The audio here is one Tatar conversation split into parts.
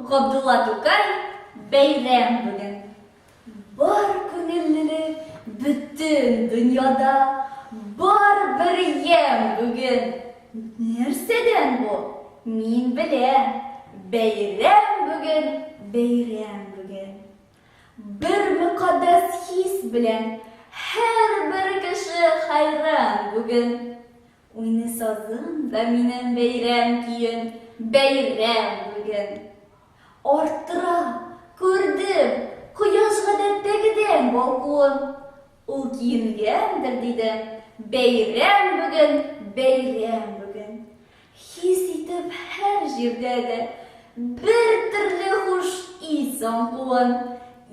Габдулла Тукай, Бәйрәм бүген. Бар күңеллелек бөтен дөньяда, бар бер ямь бүген. Нәрсәдән бу? Мин беләм. Бәйрәм бүген, бәйрәм бүген. Бер мөкатдәс хис белән һәрбер кеше хәйран бүген. Уйный сазым да минем бәйрәм көен, бәйрәм бүген. Арттыра, күрдем, кояш гадәттәгедән балкуын. Ул киенгәндер, дидем, бәйрәм бүген, бәйрәм бүген. Хис итеп һәр җирдә дә бер төрле хуш ис аңкуын.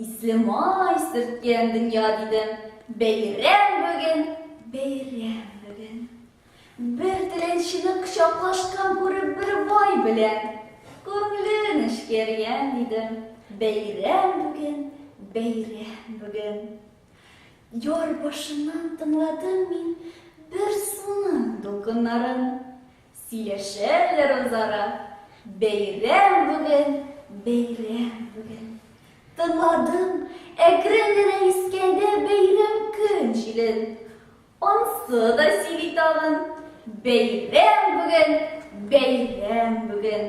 Исле май сөрткән дөнья, дидем, бәйрәм бүген, бәйрәм бүген. Бер теләнчене кочаклашкан күреп бер бай белән, күңеле нечкәргән, дидем, бәйрәм бүген, бәйрәм бүген. Яр башыннан тыңладым мин бер суның дулкыннарын. Сөйләшәләр үзара, бәйрәм бүген, бәйрәм бүген. Тыңладым, әкрен генә искәндә бәйрәм көн җилен. Ансы да сөйли тагын, бәйрәм бүген, бәйрәм бүген.